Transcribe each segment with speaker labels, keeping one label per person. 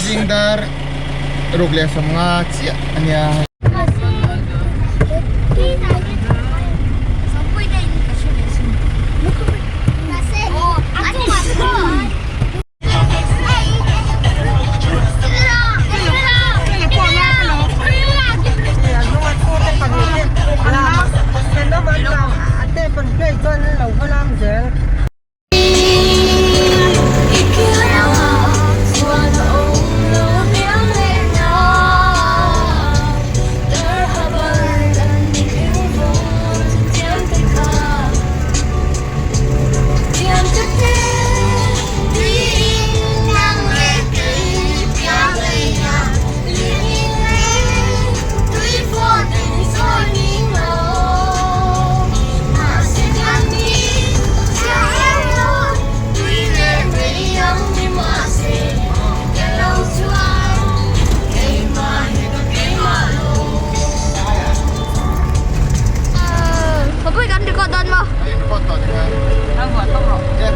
Speaker 1: Zing dar ruk leh 50 chiah a nia.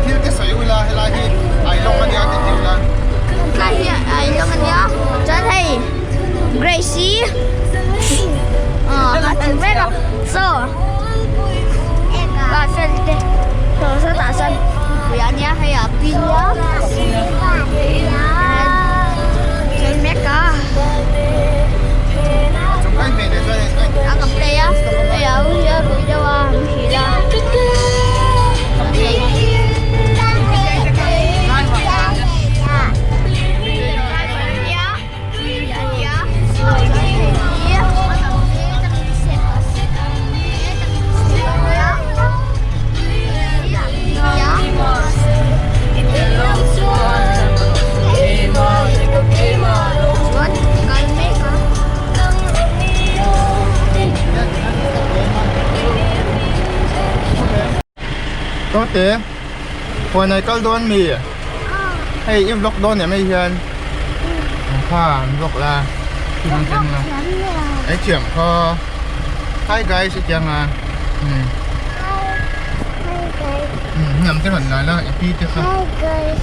Speaker 1: Thil te sawi ula helai hi Ailawng ania ti ti ula.
Speaker 2: Helai hi Ailawng ania chuan hei Grace hi a thing vek a saw ka fel te saw sawtah sawn mipui ania hei a pi nia chuan mek a a ka play a hei a u hi a rui deuh a an hrilh a.
Speaker 1: Tawte huan ai kal dawn mi hei i vlog dawn em hei hian kha an vlog la ei thiam kha hi guys i tiang a hnam te rawn la la i pi te kha
Speaker 2: hi guys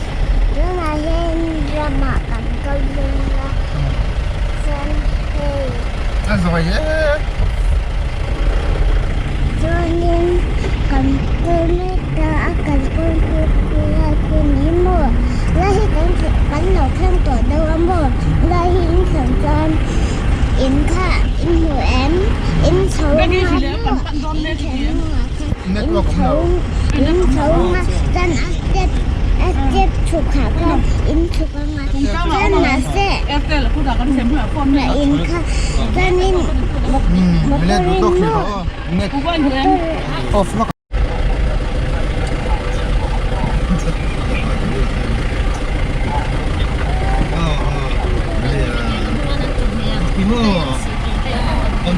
Speaker 2: tunah hian ramah kan kal dawn a chuan hei
Speaker 1: a zawi hle
Speaker 2: chuanin kan kal mek a a kalkawng chu khulai khu ni maw lai hi kan kan lo thleng tawh deuh a maw lai hi in thlen chuan in kha in hmu em in chho anga maw in thlen hnungah khan in chho in chho anga chuan a step a step chhuk ah khan in chhuk anga chuan mahse in kha chuanin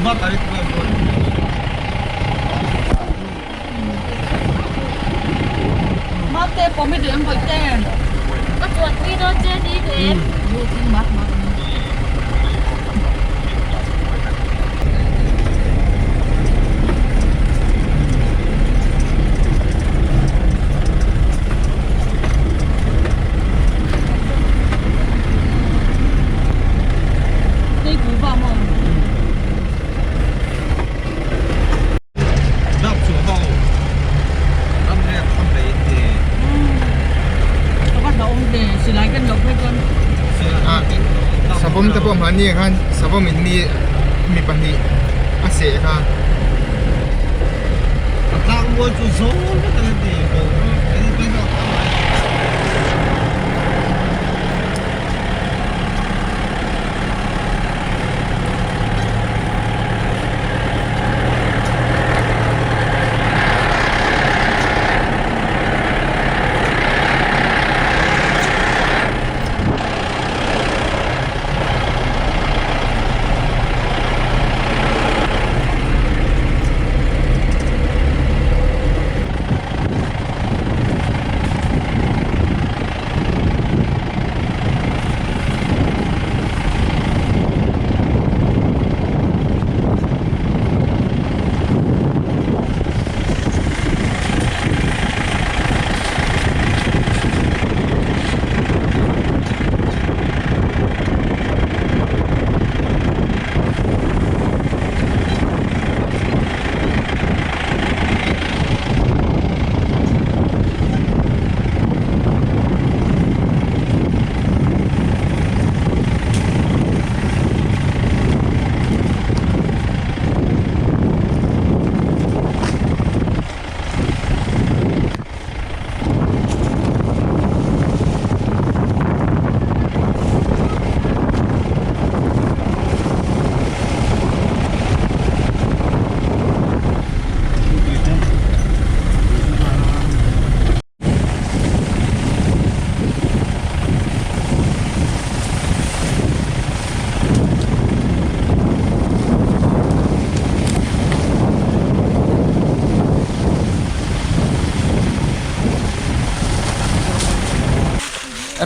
Speaker 2: motor in maw.
Speaker 1: Savawm te pawh mahni ah khan savawm in mi mi pahnih a seh kha.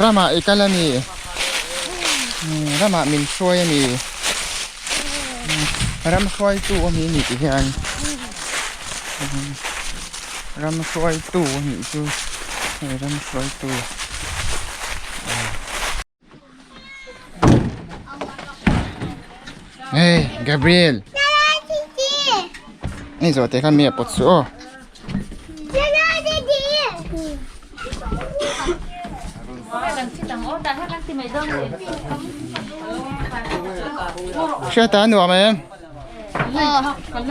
Speaker 1: Ramah i kal a ni. Ramah min hruai a ni. Ram hruaitu a ni nih tih hian ram hruaitu a nih chu hei ram hruaitu. Hey Gabriel. Hei zawh te khan mi a pawt suh aw. Hriata a nuam em? Kan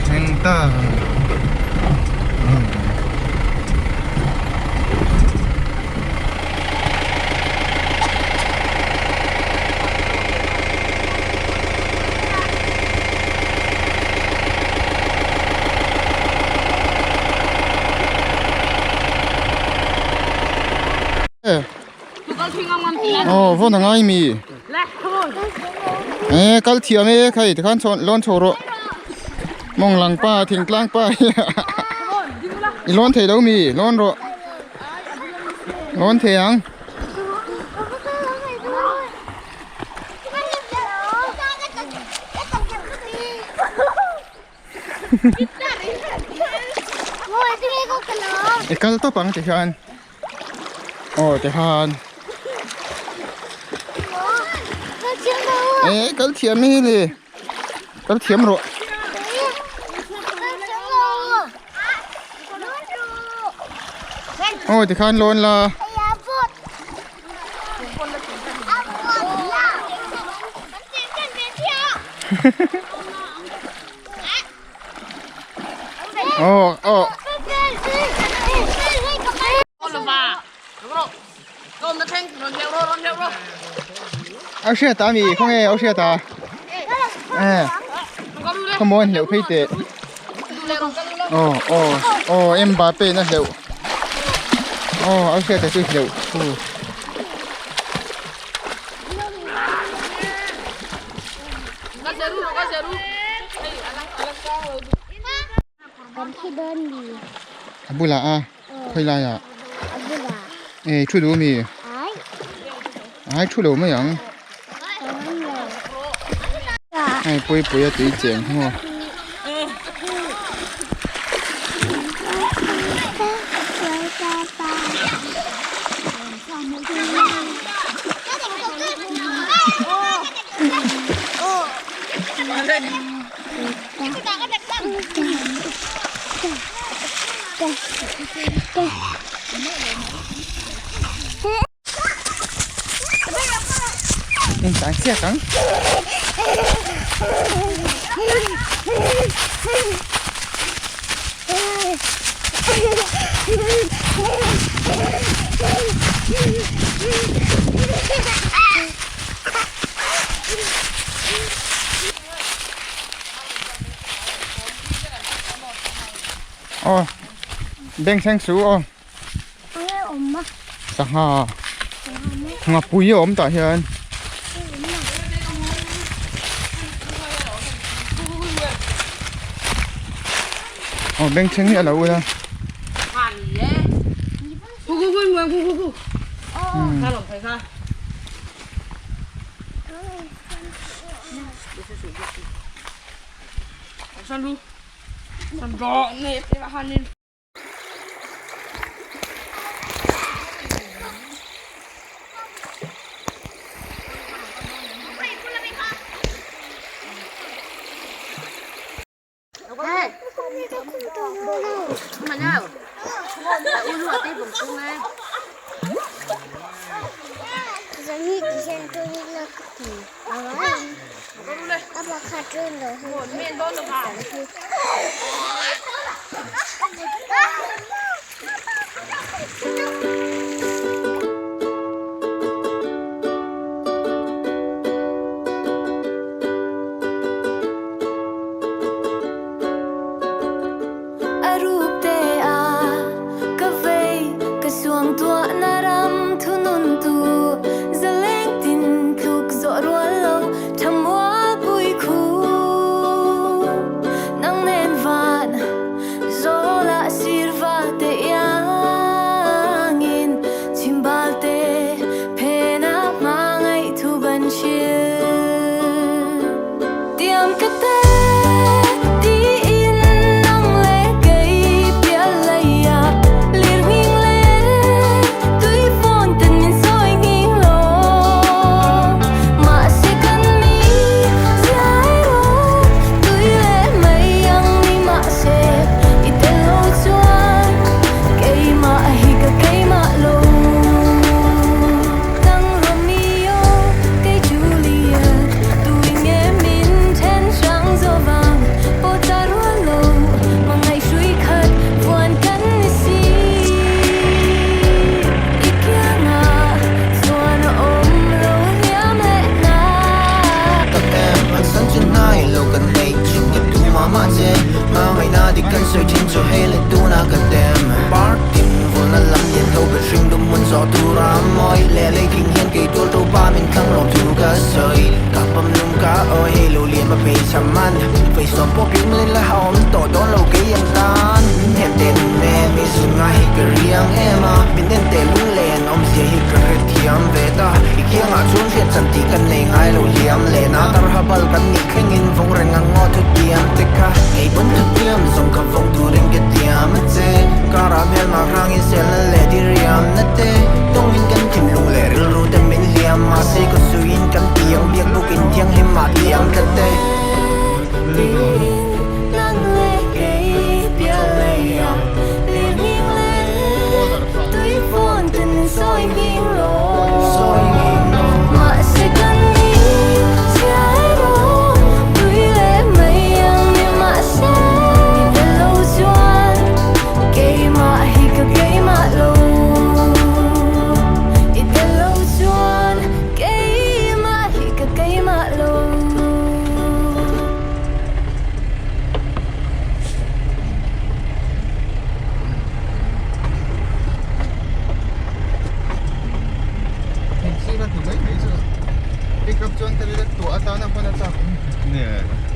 Speaker 1: thleng ta. Aw vawn a ngai mi e kal thiam e khai tikhan chhawn lawn chho rawh mawng lang pa thingtlang pa hi i lawn thei lo mi lawn rawh lawn thei ang. I kal tawp ang tikhian aw tikhan eh kal thiam hi ni kal thiam rawh aw tikhan lawn la. Ồ, ồ. Ao xe ta mi không nghe ao xe ta. À. Không muốn hiểu phi tệ. Ồ, ồ, ồ, em bà pe nó hiểu. Ồ, ao xe ta chưa hiểu. Ừ. A bulah a khawi laiah e thu duh ami ai thu lo mai ang hei pui pui a tui cheng hi maw. Tán chiếc cắn. Aw beng thleng su aw sangha ngapui a awm tah hian aw beng thleng hi a lo ula
Speaker 3: ka phei cham man Vei sawm pawh bing len la ha awm tawh dawn lo kei ang tan Min hnem teh nun nen mi zun ngai hi ka riang em a Min en teh lunglen awmzia hi ka hrethiam ve ta I kiangah chuan hriat chan tih ka nei ngai lo hliam len a Tarha bal kan nih thlengin vawng reng ang ngaw thutiam te kha Kei pawn thutiam zawng kha vawng turin ka tiam a che Karah hmelma hrangin selna leh diriamna te Tawngin kan thinlung leh rilru te min hliam Mahse ka suiin kan ti ang biak bukin thianghlim ah ti ang tlat te.
Speaker 1: Pick up chuan ka rilak tuah atana hman a chak.